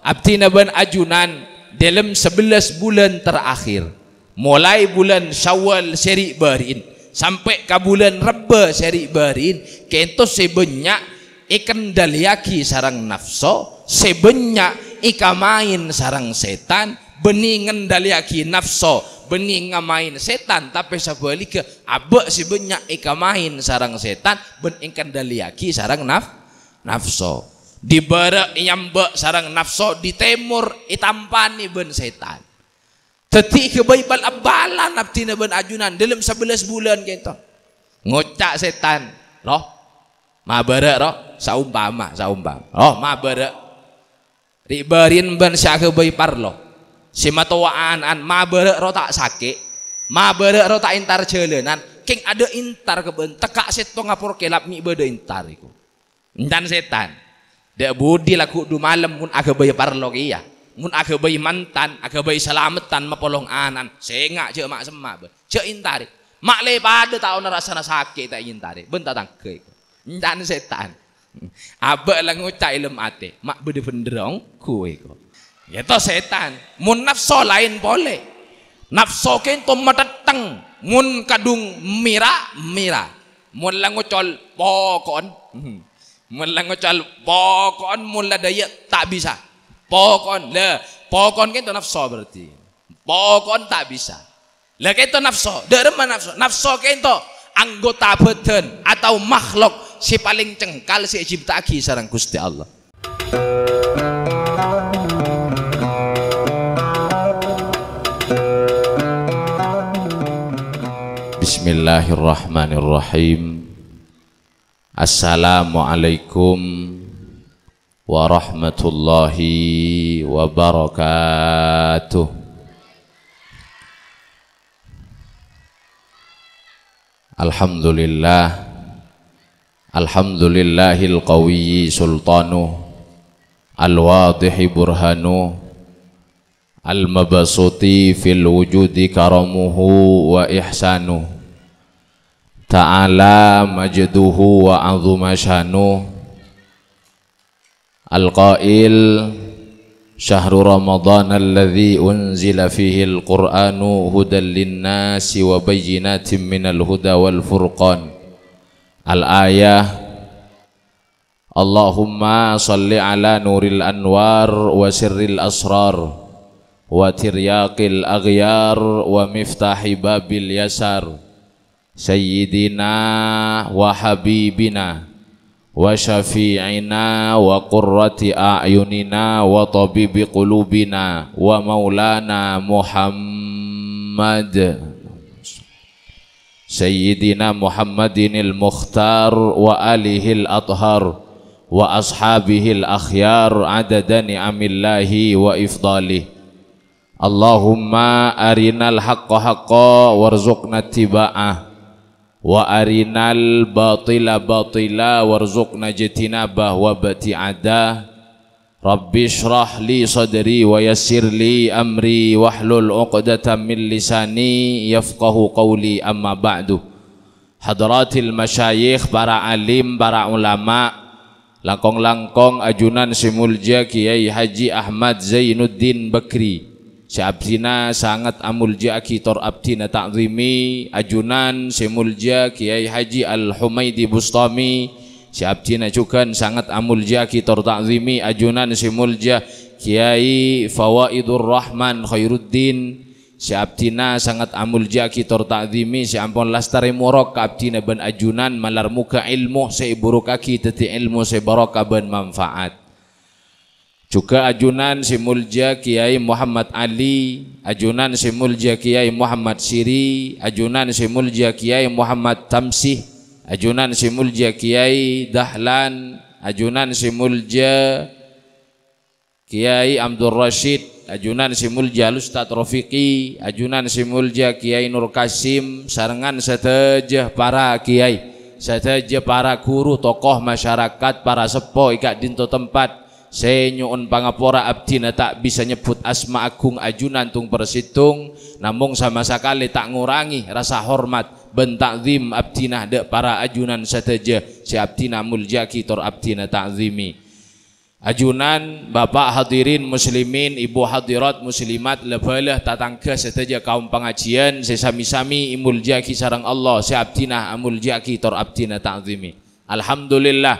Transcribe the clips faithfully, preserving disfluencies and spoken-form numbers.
Abdhina bân ajunan dâlem sabellâs bulân terakhir, molaè bulân Syawal sè ri'-bâri'in sampè' ka bulân Rebbâ sè ri'-bâri'in, kènto sè bânnya' èkendaliaghi sareng nafso, sè bânnya' èkamaèn sareng sètan, bânnè ngendaliaghi nafso, bânnè ngamaèn sètan, tapè sabhâligghâ, abâ' sè bânnya' èkamaèn sareng sètan, bân èkendaliaghi sareng naf-, nafso. Dibârâ' ènyambâ' sareng nafso, di tèmor ètampanè bân sètan. Dhâddhi èghâbây bal-abbalan abdhina bân ajunan dâlem sabellâs bulân kènto. Ngoca' sètan, "Roh, mabârâ', Roh, saompama, saompama. Roh, mabârâ'. Ri'-bâri'in bân sè aghâbây parlo. Sè matowa ana'an, mabârâ', Roh, ta' sakè'. Mabârâ', Roh, ta' entar jhâlânan. Kèng adâ' entar ka bân, tekka' sèttonga por kèlap mè' bâdâ entar iku." Encan sètan. Dâ' budi lagghu' du malem mon aghâbây parlo kèya. Mon aghâbây mantan, aghâbây salameddhân mapolong ana'an. Sènga' jhâ' ma'-semma', bân. Jhâ' entarè. Ma' lè padâ ta' onèng rassana sakè' ta' èentarè. Bân tatangghâ iku. Encan sètan. Abâ' la ngoca' è lem atè. Ma' bâdâ bhendherra ongghu iku. Yâ to sètan. Mon nafso laèn polè. Nafso kènto matèttèng. Mon kadhung mèra, mèra. Mon la ngocol, "Poko'en." Mon la ngocol, "Poko'en," mon la dâjâ, "Ta' bisa." "Poko'en." La, "poko'en" kènto nafso berarti. "Poko'en ta' bisa." La kènto nafso. Dâ' remma nafso? Nafso kènto anggota bhâdhân atau makhlok sè palèng cengkal sè ècipta'aghi sareng Ghustè Allah. Bismillahirrahmanirrahim. Assalamualaikum warahmatullahi wabarakatuh. Alhamdulillah. Alhamdulillahil qawiyyi sultanuh, al-wadihi burhanuh, al-mabsuti fil wujudi karamuhu wa ihsanuh. Ta'ala majduhu wa 'azuma syanuh. Al-qail, "Syahru Ramadhan alladzi unzila fihil Qur'anu hudan linnasi wa bayyinatin minal huda wal furqan." Al-ayah, "Allahumma shalli ala nuril anwar wa sirril asrar wa tiryaqil aghyar wa miftahi babil yasar." Sayyidina wa habibina wa syafi'ina wa qurrati a'yunina wa tabibi qulubina wa maulana Muhammad. Sayyidina Muhammadinil Mukhtar wa alihil athhar wa ashabihil akhyar adada ni'amillahi wa ifdalih. Allahumma arinal haqqa haqqa warzuqna ittiba'ah, wa arinal batila batila warzuqna ijtinabah wa ibti'adah. Rabbi shrah li sadri wa yassir li amri wahlul uqdatam min lisani yafqahu qawli, amma ba'du. Hadratil masyayikh, para alim, para ulama, langkong-langkong ajunan sè molja Kiai Haji Ahmad Zainuddin Bakri, sè abdhina sanget amolja'aghi tor abdhina ta'zimi, ajunan sè molja Kiai Haji Al-Humaidi Bustami, sè abdhina jhughân sanget amolja'aghi tor ta'zimi, ajunan sè molja Kiai Fawaidur Rahman Khairuddin, sè abdhina sanget amolja'aghi tor ta'zimi, sè ampon lastarè morok ka abdhina bân ajunan, malar moghâ èlmo sè èburukaghi dhâddhi èlmo sè barokah bân manfaat. Jhughân ajunan sè molja Kiai Muhammad Ali, ajunan sè molja Kiai Muhammad Siri, ajunan sè molja Kiai Muhammad Tamsih, ajunan sè molja Kiai Dahlan, ajunan sè molja Kiai Abdul Rasyid, ajunan sè molja Al-Ustadz Rafiqi, ajunan sè molja Kiai Nur Kasim, sarengngan sadhâjâ para kiai, sadhâjâ para ghuru, tokoh masyarakat, para seppo è ka'dinto tempat, sè nyo'on pangapora abdhina ta' bisa nyebbhut asma agung ajunan tong-persèttong, namong sama sakalè ta' ngorangè rasa hormat bân ta'zim abdhina dâ' para ajunan sadhâjâ sè abdhina molja'aghi tor abdhina ta'zimi. Ajunan, Bapa' hadirin muslimin, Ibu hadirat muslimat, la-bhâlâ tatangghâ sadhâjâ kaum pangajiyân sè sami-sami èmoljâ'aghi sareng Allah, sè abdhina amoljâ'aghi tor abdhina ta'zimi. Alhamdulillah.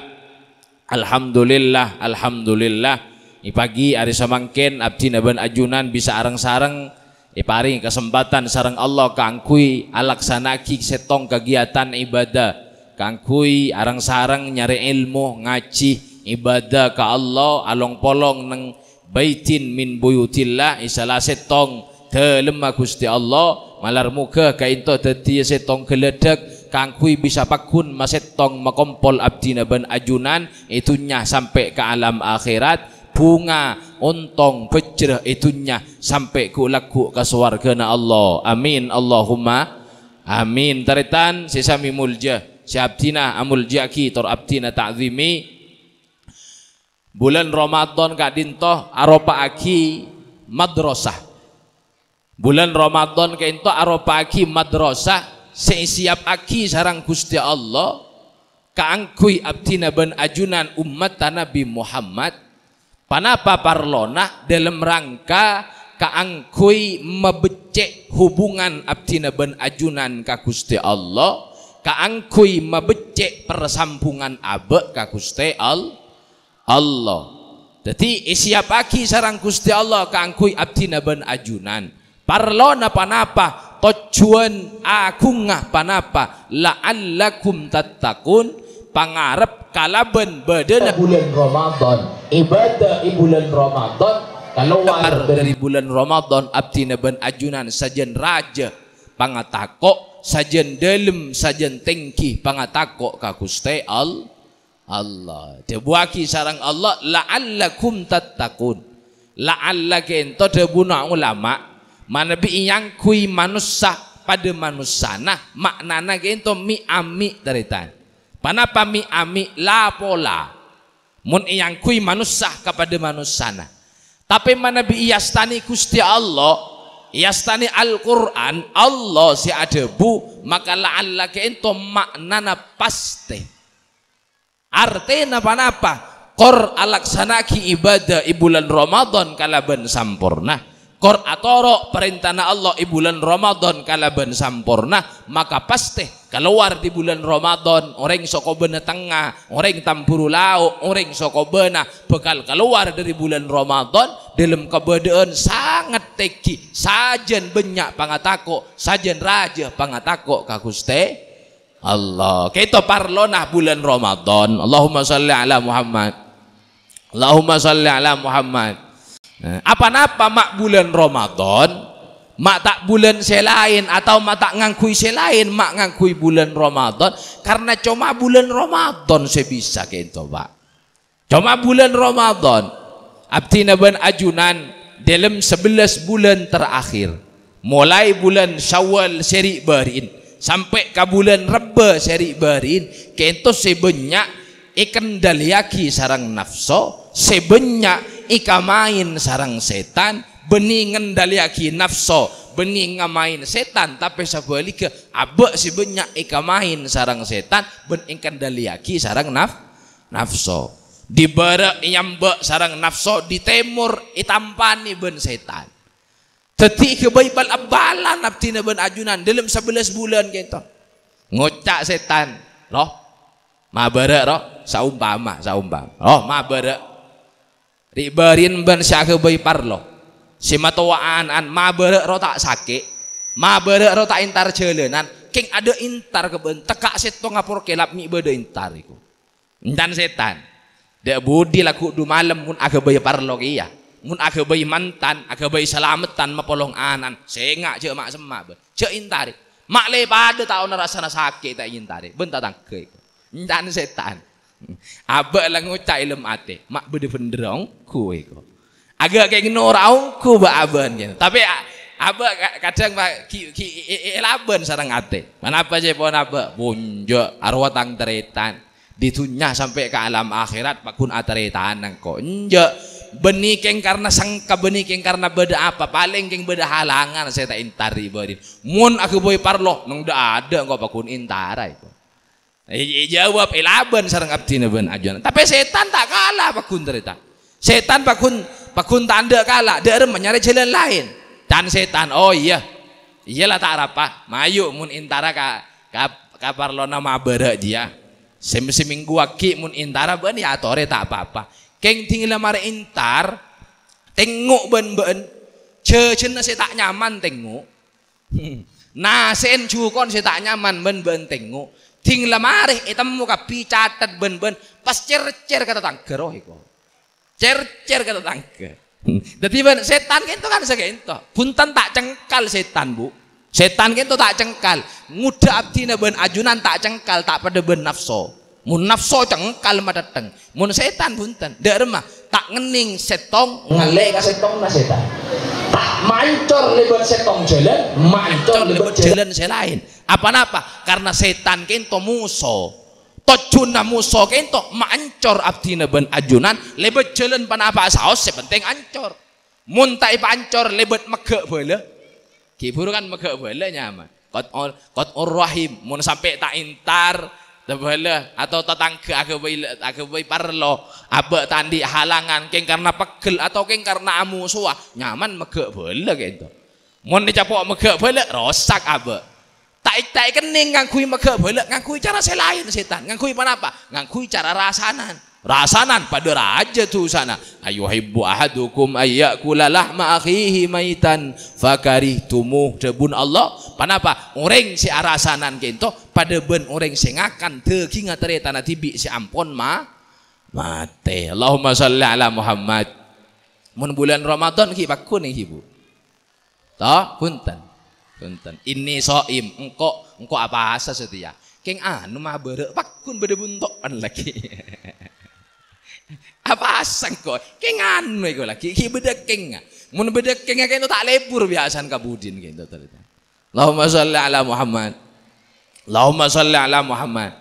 Alhamdulillah, alhamdulillah. È pagi arè samangkèn abdhina bân ajunan bisa areng-sareng èparèngè kasempadhân sareng Allah kaangghuy alaksana'aghi sèttong kagiyadhân ibâdâ, kaangghuy areng-sareng nyarè èlmo, ngajhi, ibâdâ ka Allah, along-polong neng baitin min buyutillah, è sala sèttong dâlemma Ghustè Allah, malar moghâ kaènto dhâddhiyâ sèttong ghâlâdhâk kaangghuy bisa pagghun masèttong makompol abdhina bân ajunan è dhunnya sampè' ka alam akhèrat, bhunga ontong bhâjjhrâ è dhunnya sampè' ghu'-lagghu' ka sowarghâna Allah. Amin, Allahumma amin. Tarètan sè samè molja, sè abdhina amoljâ'aghi tor abdhina ta'zimi. Bulân Ramadan ka'dinto aropa'aghi madrasah. Bulân Ramadan ka'dinto aropa'aghi madrasah sè èsèyapaghi sareng Ghustè Allah kaangghuy abdhina bân ajunan ommatta Nabbhi Muhammad. Ponapa parlona? Dâlem rangka kaangghuy mabeccè' hubungan abdhina bân ajunan ka Ghustè Allah, kaangghuy mabeccè' parsambhungan abâ' ka Ghustè All-, Allah. Dhâddhi, èsèyapaghi sareng Ghustè Allah kaangghuy abdhina bân ajunan. Parlona ponapa? Tojjhuwân aghungnga ponapa? "La'allakum tattaqun," pangarep kalabân bâdâna bulân Ramadan. Ibâdâ è bulân Ramadan, kalowar dhâri bulân Ramadan, abdhina bân ajunan sajân rajâ pangatako', sajân dâlem, sajân tèngghi pangatako' ka Ghustè All-, Allah. Dhâbuwaghi sareng Allah, "La'allakum tattaqun." La'alla ka'dinto dhâbuna ulama, manabi èangghuy manossa padâ manossana, ma'nana ka'dinto mè'-amè' tarètan. Ponapa mè'-amè'? La-pola. Mon èangghuy manossa ka padâ manossana. Tapè manabi èastanè Ghustè Allah, èastanè Al-Qur'an, Allah sè adhâbu, maka la'alla ka'dinto ma'nana pastè. Artèna ponapa? Kor alaksana'aghi ibâdâ è bulân Ramadan kalabân samporna. Kor atoro' parèntana Allah è bulân Ramadan kalabân samporna, maka pastè kalowar dhâri bulân Ramadan, orèng sokobâna tengnga, orèng tamburu lao', orèng sokobâna bhâkal kalowar dhâri bulân Ramadan dâlem kabâdâ'ân sanget tèngghi, sajân bânnya' pangatako', sajân rajâ pangatako' ka Ghustè Allah. Ka'dinto parlona bulân Ramadan. Allahumma shalli ala Muhammad. Allahumma shalli ala Muhammad. Eh, aponapa ma' bulân Ramadan? Ma' ta' bulân sè laèn atau ma' ta' ngangghuy sè laèn, ma' ngangghuy bulân Ramadan? Karna coma bulân Ramadan sè bisa ka'dinto, Pak. Coma bulân Ramadan, abdhina bân ajunan dâlem sabellâs bulân terakhir, molaè bulân Syawal sè ri'-bâri'in sampè' ka bulân Rebbâ sè ri'-bâri'in, ka'dinto sè bânnya' èkendaliyaghi sareng nafso, sè bânnya' èkamaèn sareng sètan, bânnè ngendaliyaghi nafso, bânnè ngamaèn sètan, tapè sabhâligghâ, abâ' sè bânnya' èkamaèn sareng sètan, bân èkendaliyaghi sareng naf-, nafso. Dibârâ' ènyambâ' sareng nafso, di tèmor ètampanè bân sètan. Dhâddhi èghâbây bal-abbalan abdhina bân ajunan dâlem sabellâs bulân ka'dinto. Ngoca' sètan, "Roh, mabârâ', Roh," saompama, saompama. "Roh, mabârâ'." Ri'-bâri'in bân sè aghâbây parlo. Sè matowa an-ana'an, mabârâ' roh ta' sakè', mabârâ' roh ta' entar jhâlânan, kèng adâ' entar ka bân, tekka' sèttonga por kèlap mè' bâdâ entar iku. Encan sètan. Dâ' budi lagghu' du malem mon aghâbây parlo kèya. Mon aghâbây mantan, aghâbây salameddhân mapolong ana'an, sènga' jhâ' ma'-semma' bân. Jhâ' entarè. Ma' lè padâ taona rassana sakè' ta' entarè. Bân tatangghâ iku. Encan sètan. Abâ' la ngoca' è lem atè, "Ma' bâdâ bhendher ongghu iku." Aghâ' kèng noro' ongghu bâ' abâ'na kèya. Tapè a-, abâ' ka-, kadhâng, Pak, ghi', ghi' è-, è-, èlabân sareng atè. Ponapa cèpon abâ'? Bonjâ', arowa tang tarètan. Di dhunnya sampè' ka alam akhèrat, pagghun atarètan engko'. Enjâ'. Bânnè kèng karna sengka, bânnè kèng karna bâdâ apa? Palèng kèng bâdâ halangan sè ta' entar ri'-bâri'in. Mon aghâbây parlo, neng dâ'-adâ' engko' pagghun entara iku. È-, èjâwâb, èlabân sareng abdhina bân ajunan. Tapè sètan ta' kala pagghun tarètan. Sètan paggun, paggun ta' endâ' kala, dâ' remma nyarè jhâlân laèn. Can sètan, "Oh iyâ, iyâ la ta' arapa, mayu mon entara ka, ka, ka parlona mabârâ' jiyâ. Sem-, semènggu aghi' mon entara bâ'na yâ atorè ta' pa-apa." Kèng dhing la marè entar, tengngo' bân bâ'na, jhâjhânna sè ta' nyaman tengngo'. Nasè'en jhukon sè ta' nyaman bân bâ'na tengngo'. Dhing la marè ètemmo kabbhi catet bân bâ'na, pas cèr-cèr ka tatangghâ roh èko. Cèr-cèr ka tatangghâ. Dhâddhi bân sètan kènto kan sakènto. Bhunten ta' cengkal sètan, Bu. Sètan kènto ta' cengkal. Ngodâ abdhina bân ajunan ta' cengkal, ta' padâ bân nafso. Mon nafso cengkal matèttèng. Mon sètan bhunten. Dâ' remma ta' ngennèng sèttong, ngallè ka sèttongnga sètan. Ta' mancor lèbât sèttong jhâlân, mancor lèbât jhâlân sè laèn. Apa-napa? Karna sètan kènto moso. Tojjhuna moso kènto maancor abdhina bân ajunan lèbât jhâlân panapa'a saos, sè pentèng ancor. Mon ta' èpaancor lèbât mèghâ' bhâlâ, ghi' bhuru kan mèghâ' bhâlâ nyaman. Qat'ur, qat'ur rahim, mon sampè' ta' entar, tabhâlâ, atau tatangghâ aghâbây, aghâbây parlo, abâ' ta' andi' halangan, kèng karna pegghel atau kèng karna amosowa, nyaman mèghâ' bhâlâ kènto. Mon ècapo' mèghâ' bhâlâ, rosak abâ'. Ta', ta' èkennèng ngangghuy mèghâ' bhâlâ, ngangghuy cara sè laèn, sètan. Ngangghuy ponapa? Ngangghuy cara rasanan. Rasanan padâ rajâ dusana. "Ayuhibbu ahadukum ayyakula lahma akhihi maitan fakarihtumuh," dhâbuna Allah. Ponapa? Orèng sè arasanan kènto padâ bân orèng sè ngakan dhâghingnga tarètanna dhibi' sè ampon ma-, matè. Allahumma shalli ala Muhammad. Mon bulân Ramadan ghi' pagghun, ghi, Bu. Toh, bhunten. Bhunten. "Inni shaim, engko', engko' apasa satèya?" Kèng anu mabârâ', pagghun bâdâ bunto'an lagi. Apasa engko'? Kèng anu èko lagi, ghi' bâdâ kèngnga. Mon bâdâ kèngnga kènto ta' lebur biyasana ka budina kènto tarètan. Allahumma shalli ala Muhammad. Allahumma shalli ala Muhammad.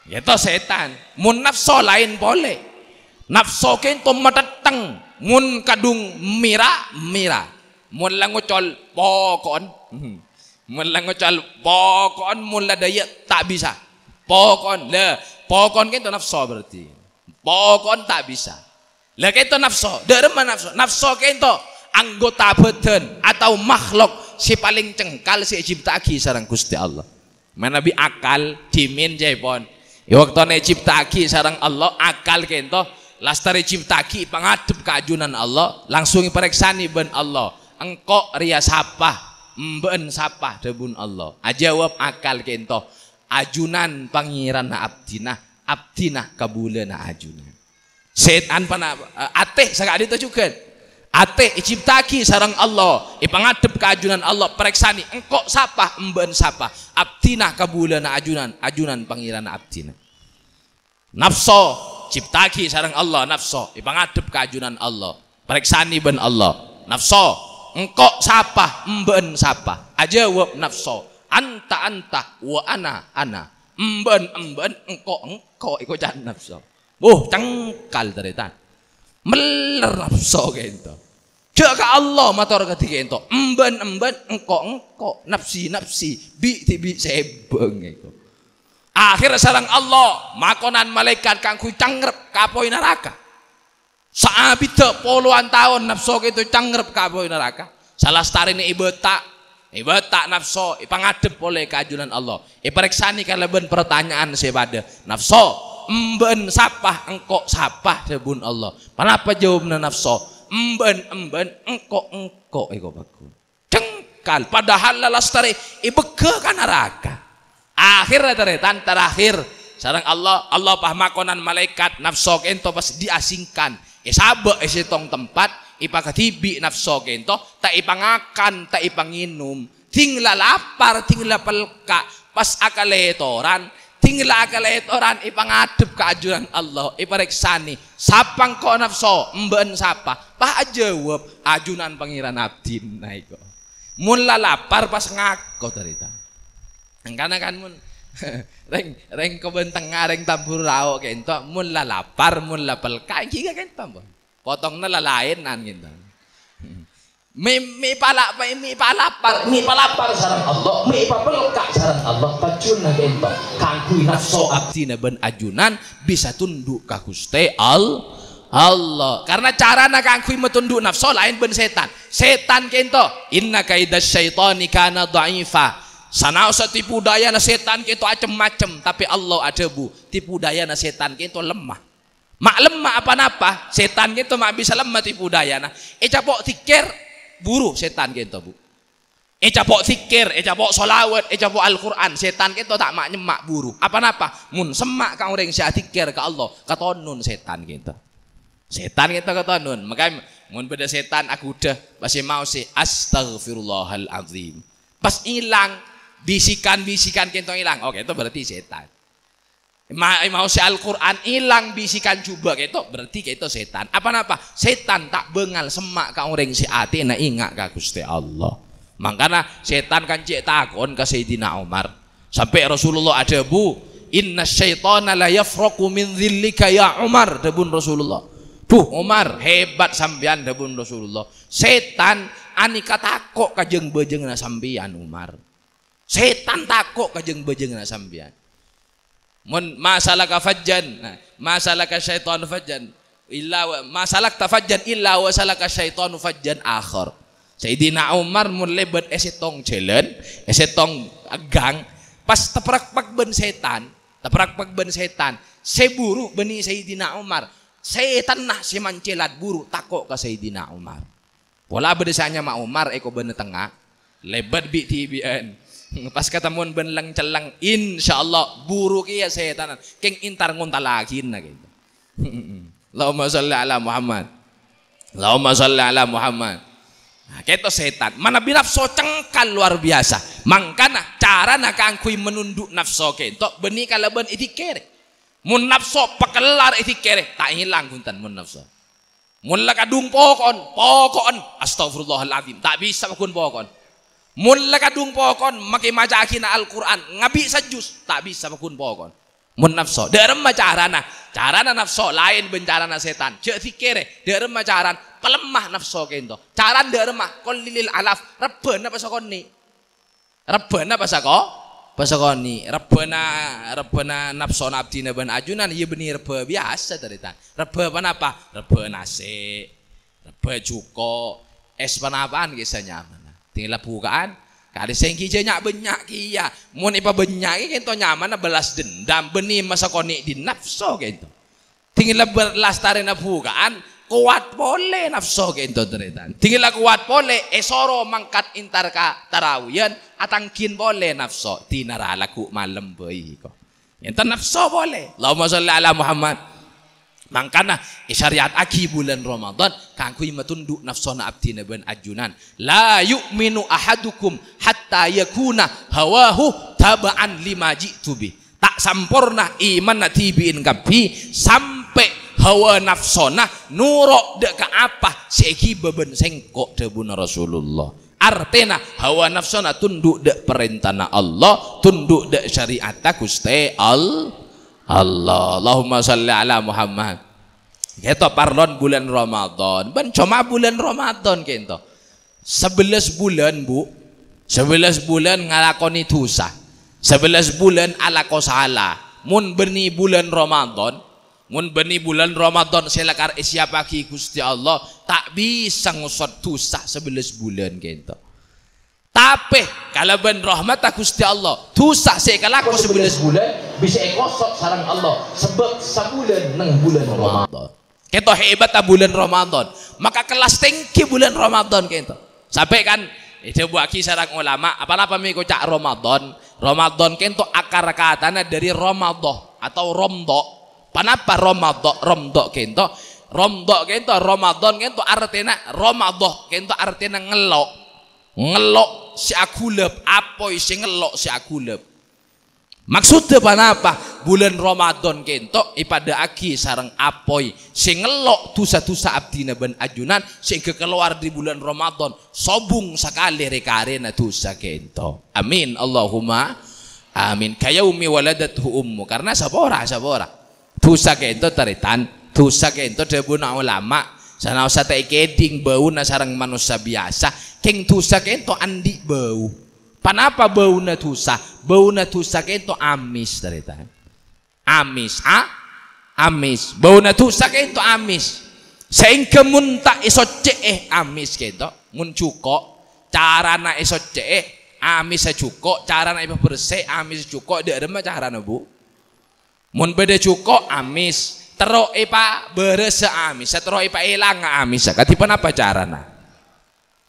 Yâ toh sètan. Mon nafso laèn polè. Nafso kènto matèttèng. Mon kadhung mèra, mèra. Mon la ngocol, poko'en. Mon la ngocol, poko'en, mon la dâjâ, ta' bisa. Poko'en, la, poko'en kènto nafso berarti. Poko'en ta' bisa. La kènto nafso, dâ' remma nafso. Nafso kènto anggota bhâdhân atau makhlok sè palèng cengkal sè ècipta'aghi sareng Ghustè Allah. Manabi akal, dhimèn ca'èpon. È bâktona ècipta'aghi sareng Allah, akal kènto lastarè ècipta'aghi èpangadhep ka ajunan Allah, langsung èparèksanè bân Allah. "Engko' rèya sapa? Embâ'ân sapa?" dhâbuna Allah. Ajâwâb akal kènto, "Ajunan Pangèranna abdhina, abdhina kabulâna ajunan." Sètan pana-, eh, atè saka'dinto jhughân. Atè ècipta'aghi sareng Allah, èpangadhep ka ajunan Allah, parèksanè, "Engko' sapa, embâ'ân sapa?" "Abdhina kabulâna ajunan, ajunan Pangèranna abdhina." Nafso, cipta'aghi sareng Allah, nafso, èpangadhep ka ajunan Allah, parèksanè bân Allah. "Nafso, engko' sapa, embâ'ân sapa?" Ajâwâb nafso, "Anta, anta, wa ana, ana." "Embâ'ân, embâ'ân, engko', engko'," èkoca' nafso. Wuh, cengkal, tarètan. Mellèr nafso kènto. Jâ' ka Allah mator kadhi kènto. "Embâ'ân, embâ'ân, engko', engko', nafsi, nafsi, bi', dhibi' sèbâng," èko. Akhèrra sareng Allah, makonan malaèkat kaangghuy cangrep ka apoy naraka. Saabiddhâ polowan taon nafso kènto cangrep ka apoy naraka. Salastarèna èbâta', èbâta' nafso, èpangadhep polè ka ajunan Allah. Èparèksanè kalabân partanya'an sè padâ. "Nafso, embâ'ân sapa, engko' sapa?" dhâbuna Allah. Ponapa jâwâbbhâ nafso? "Embâ'ân, embâ'ân, engko', engko'," èko pagghun. Cengkal, padahal la lastarè èbâgghâ ka naraka. Akhèrra tarètan terakhir, sareng Allah, Allah pas makonan malaèkat, nafso kènto pas diasingkan, èsabâ' è sèttong tempat, èpakadhibi' nafso kènto, ta' èpangakan, ta' èpangènom, dhing la lapar, dhing la pelka', pas akalètoran, dhing la akalètoran èpangadhep ka ajunan Allah, èparèksanè, "Sapa engko' nafso, embâ'ân sapa?" Pas ajâwâb, "Ajunan Pangèran abdhina èko." Mon la lapar pas ngako, tarètan. Engkana kan mon rèng, rèng Kebon Tengnga, rèng Tambur Rao kènto, mon la lapar, mon la pelka', ghi' kènto, ampon. Potongnga la laènan kènto. Mè', mè' pala-, mè', mè' palapar, mè' palapar sareng Allah, mè' papelka' sareng Allah, pajunna kènto. Kaangghuy nafso abdhina bân ajunan bisa tundhu' ka Ghustè All-, Allah. Karena carana kaangghuy matondhu' nafso laèn bân sètan. Sètan kènto, "Inna kaidasyaitani kana dha'ifa." Sanaossa tipu dayana sètan kènto cem-macem, tapè Allah adhâbu, tipu dayana sètan kènto lemma. Ma' lemma apa-napa, sètan kènto ma' bisa lemma tipu dayana. Ècapo' dzikir, buru sètan kènto, Bu. Ècapo' dzikir, ècapo' sholawat, ècapo' Al-Qur'an, sètan kènto ta' ma'-nyemma' buru. Apa-napa? Mon semma' ka orèng sè adzikir ka Allah, katonon sètan kènto. Sètan kènto katonon. Maka mon bâdâ sètan aghudhâ, pas maos sè, "Astaghfirullahal azim." Pas ilang, bisikan-bisikan kènto ilang. Oke, itu berarti sètan. Ma-, maos sè Al-Qur'an ilang bisikan jhubâ' kèto, berarti kèto sètan. Apa-napa? Sètan ta' bângal semma' ka orèng sè atèna enga' ka Ghustè Allah. Mangkana sètan kan cè' takon ka Sayyidina Umar. Sampè' Rasulullah adhâbu, "Inna syaitana la yafraqu min dhillika ya Umar," dhâbuna Rasulullah. "Duh, Umar, hebat sampèyan," dhâbuna Rasulullah. "Sètan anèka tako' ka jâng-bâjânganna sampèyan, Umar." Sètan tako' ka jâng-bâjânganna sampèyan. Mon, "Ma salaka fajjan," nah, "Ma salaka syaitanu fajjan, illa wa, ma salakta fajjan illa wa salaka syaitanu fajjan akhar." Sayyidina Umar mon lèbât è sèttong jhâlân, è sèttong gang, pas taprakpak bân sètan, taprakpak bân sètan. Sè buru bânnè Sayyidina Umar. Sètanna sè mancèlat buru tako' ka Sayyidina Umar. Pola bâdâ sè anyama Umar è kobâna tengnga, lèbât bi'-dhibi'ân. Pas katemmowan bân leng-celleng, insyaallah buru kèya sètanna. Kèng entar ngontallaghin, nah, gitu. Allahumma sholli ala Muhammad. Allahumma sholli ala Muhammad. Nah, kèto sètan. Manabi nafso cengkal luar biasa. Mangkana carana kaangghuy manondhu' nafso kènto bânnè kalabân èdzikèrè. Mon nafso pakellar èdzikèrè, ta' èlang bhunten mon nafso. Mon la kadhung poko'en, poko'en, "Astaghfirullahaladzim," ta' bisa paggun poko'en. Mon la kadhung poko'en, makè maca'aghina Al-Qur'an, ngabi' sajjus, ta' bisa paggun poko'en. Mon nafso, dâ' remma carana? Carana nafso laèn bân carana sètan. Jhâ' dzikèrè, dâ' remma caran? Palemma nafso kènto. Caran dâ' remma? Qallilil alaf, rebbhâna pasakonè'. Rebbhâna pasako-, pasakonè'. Rebbhâna, rebbhâna nafsona abdhina bân ajunan, iyâ bânnè rebbhâ biyasa, tarètan. Rebbhâ ponapa? Rebbhâ nasè', rebbhâ jhuko', ès ponapa'an kèya sè nyamana. Dingghâlla buka'an, kalè sènggi jhâ' nya'-bânnya' kèya. Mon èpabânnya'è kènto nyamana bâlâs dendam, bânnè masakonè' dhin nafso kènto. Dingghâlla ber-, lastarèna buka'an, kowat polè nafso kènto, tarètan. Dingghâlla kowat polè, èsoro mangkat entar ka tarawiyan, atangghiyân polè nafso. Dinara lagghu' malem bhâi ko. Enten nafso polè. Allahumma sholli ala Muhammad. Mangkana, èsyariataghi bulân Ramadan kaangghuy matondhu' nafsona abdhina bân ajunan. "La yu'minu ahadukum hatta yakuna hawahu taba'an lima ji'tu bih." Ta' samporna imanna dhibi'in kabbhi, sampè' hawa nafsona noro' dâ' ka apa sè èghibâ bân sèngko', dhâbuna Rasulullah. Artèna, hawa nafsona tondhu' dâ' parèntana Allah, tondhu' dâ' syariatta Ghustè Al-, Allah. Allahumma shalli ala Muhammad. Kèto parlon bulân Ramadan. Bân coma bulân Ramadan kènto. Sabellâs bulân, Bu. Sabellâs bulân ngalakonè dhusa. Sabellâs bulân alako sala. Mon bânnè bulân Ramadan, mon bânnè bulân Ramadan sè lakar èsiyappaghi Ghustè Allah, ta' bisa ngosot dhusa sabellâs bulân kènto. Tapè kalabân rahmatta Ghustè Allah, dhusa sè èkalako sabellâs bulân bisa èkosot sareng Allah, sabâb sabulân neng bulân Ramadan. Kèto hebatta bulân Ramadan. Maka kellas tèngghi bulân Ramadan kèto. Sampè' kan èdhâbuwaghi sareng ulama, apa-napa mè' koca' Ramadan? Ramadan kèto akar katana dâri ramadhah atau romdo. Ponapa romado, romdo kèto? Romdo kèto, Ramadan kèto artèna romado kèto artèna ngello'. Ngello' sè aghulâp, apoy sè ngello' sè aghulâp. Maksoddhâ ponapa? Bulân Ramadan kèto èpadâ'âghi sareng apoy sè ngello' dhusa-dhusa abdhina bân ajunan sehingga kalowar dâri bulân Ramadan sobung sakalè rè-karèna dhusa kèto. Amin, Allahumma amin. Kayaumi waladathu ummu, karena sapora, sapora. Dhusa kèto, tarètan, dhusa kèto dhâbuna ulama, sanaossa ta' èkèdhing bâuna sareng manossa biyasa, kèng dhusa kèto andi' bâu. Ponapa bâuna dhusa? Bâuna dhusa kèto amis, tarètan. Amis, a-, Amis. Bâuna dhusa kènto amis. Saèngghâ mon ta' èsoccè'è amis kènto, mon jhuko', carana èsoccè'è, amissa jhuko', carana èpabersè, amissa jhuko', dâ' remma carana, Bu? Mon bâdâ jhuko' amis, terro èpabârâsa amissa, terro èpaèlanga amissa, kadhi ponapa carana?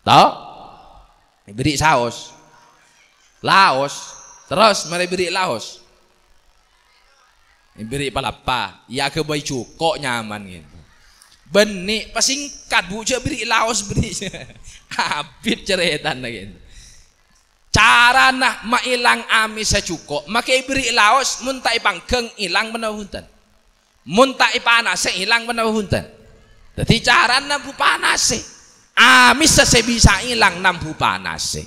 To? Èbèrri' saos. Laos. Terros marè èbèrri' laos. Èbèrri' palappa. Iyâ aghâbây jhuko' nyaman kènto. Bânnè pasèngkat, Bu, jhâ' bèrri' laos, bèrri'. Abit carètana kènto. Carana maèlang amissa jhuko', makè èbèrri' laos, mon ta' èpangghâng, èlang ponapa bhunten? Mon ta' èpanasè, èlang ponapa bhunten? Dhâddhi carana bu panasè. Amissa sè bisa èlang nambu panasè.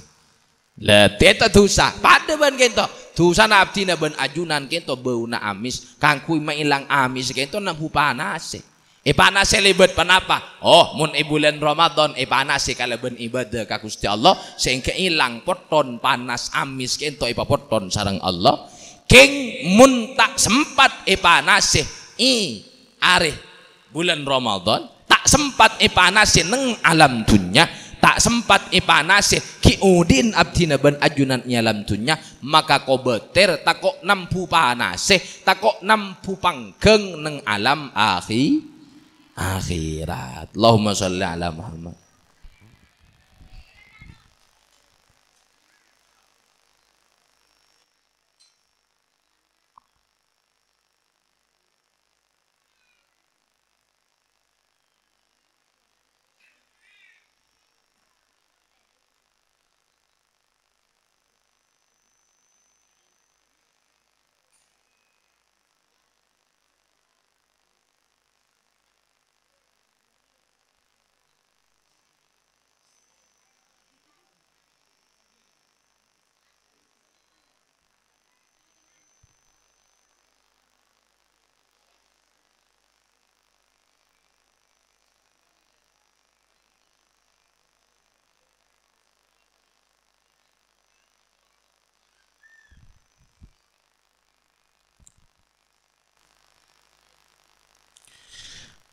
La, tèta dhusa. Padâ bân kènto. Dhusana abdhina bân ajunan kènto bâuna amis. Kaangghuy maèlang amis kènto nambu panasè. Èpanasè lèbât ponapa? Oh, mon è bulân Ramadan èpanasè kalabân ibadah ka Ghustè Allah, saèngghâ èlang potthon panas amis kènto èpapotthon sareng Allah. Kèng mon ta' sempat èpanasè, è arè bulân Ramadan, ta' sempat èpanasè neng alam dhunnya, ta' sempat èpanasè ghi' odi'na abdhina bân ajunan è alam dhunnya, maka kobâtèr tako' nambu panasè, tako' nambu pangghâng neng alam akhi-, akhirat. Allahumma shalli ala Muhammad.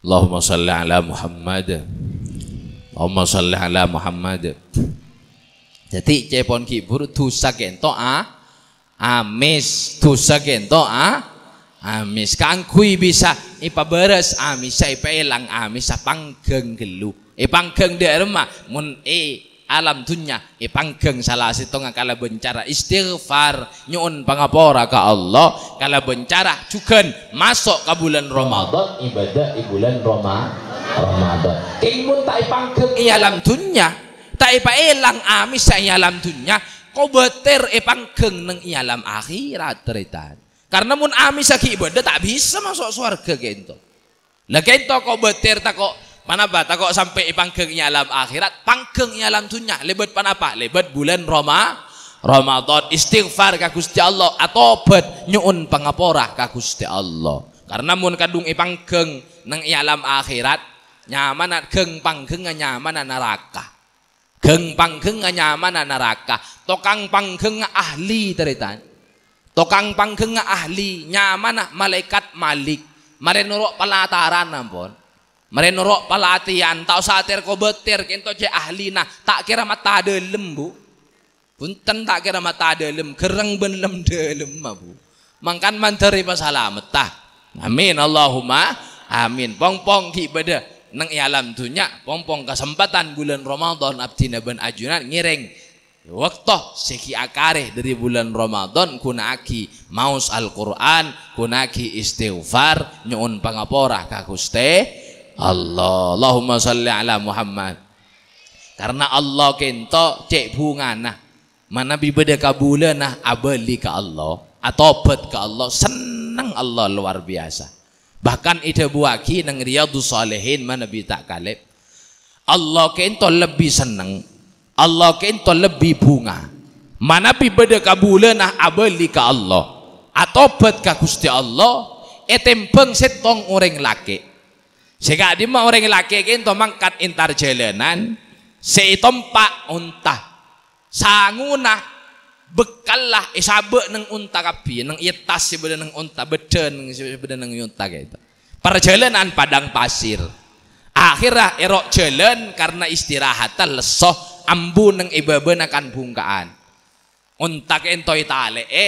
Allahumma shalli ala Muhammad. Allahumma shalli ala Muhammad. Dhâddhi, ca'èpon ghi' bhuru dhusa kènto a-, amis. Dhusa kènto a-, amis. Kaangghuy bisa èpabârâs amissa, èpaèlang amissa, pangghâng ghâllu. Èpangghâng dâ' remma? Mon è alam dhunnya, èpangghâng sala sèttonga kalabân cara istighfar, nyo'on pangapora ka Allah, kalabân cara jhughân maso' ka bulân Ramadan, ibadah è bulân Roma-, Ramadan. Kèng mon ta' èpangghâng è alam dhunnya, ta' èpaèlang amissa è alam dhunnya, kobâtèr èpangghâng neng è alam akhirat, tarètan. Karna mon amissa ghi' bâdâ, ta' bisa maso' sowarghâ kènto. La kènto kobâtèr tako' ponapa? Tako' sampè' èpangghâng è alam akhirat, pangghâng è alam dhunnya. Lèbât ponapa? Lèbât bulân Roma-, Ramadan, istighfar ka Ghustè Allah, atobhât nyo'on pangapora ka Ghustè Allah. Karna mon kadhung èpangghâng neng è alam akhirat, nyamana ghâng-pangghângnga nyamana naraka. Ghâng-pangghângnga nyamana naraka. Tokang pangghângnga ahli, tarètan. Tokang pangghângnga ahli, nyamana Malaèkat Malik. Marè noro' palatarana, ampon. Marè noro' palatèyan, ta' osa atèr kobâtèr, kènto cè' ahlina, ta' kèra mata dâlem, Bu. Bhunten, ta' kèra mata dâlem, ghârrâng bân lem-dâlemma, Bu. Mangkana mandhâr èpasalametta. Amin, Allahumma amin. Pong-pong ghi' bâdâ neng è alam dhunnya, pong-pong kasempadhân bulân Ramadan abdhina bân ajunan ngèrèng bâkto sè ghi' akarè dâri bulân Ramadan, ghuna'aghi maos Al-Qur'an, ghuna'aghi istighfar, nyo'on pangapora ka Ghustè Allah. Allahumma shalli ala Muhammad. Karna Allah kènto cè' bhungana. Manabi bâdâ kabulâna abâli ka Allah, atobhât ka Allah, senneng Allah lowar biyasa. Bahkan èdhâbuwâghi neng Riyadhus Shalihin manabi ta' kalèp, Allah kènto lebbi senneng, Allah kènto lebbi bhunga. Manabi bâdâ kabulâna abâli ka Allah, atobhât ka Ghustè Allah, ètèmbhâng sèttong orèng lakè'. Sè ka'dimma orèng lakè' kènto mangkat entar jhâlânan, sè ètompa' onta. Sangona bekkalla èsabâ' neng onta kabbhi, neng è attas sè bâdâ neng onta, bâddhân sè bâdâ neng onta kènto. Parjhâlânan padang pasir. Akhèrra è ro' jhâlân karna istirahatta lesso, ambu neng è bâbâna kan-bhungka'an. Onta ka'ento ètalè'è,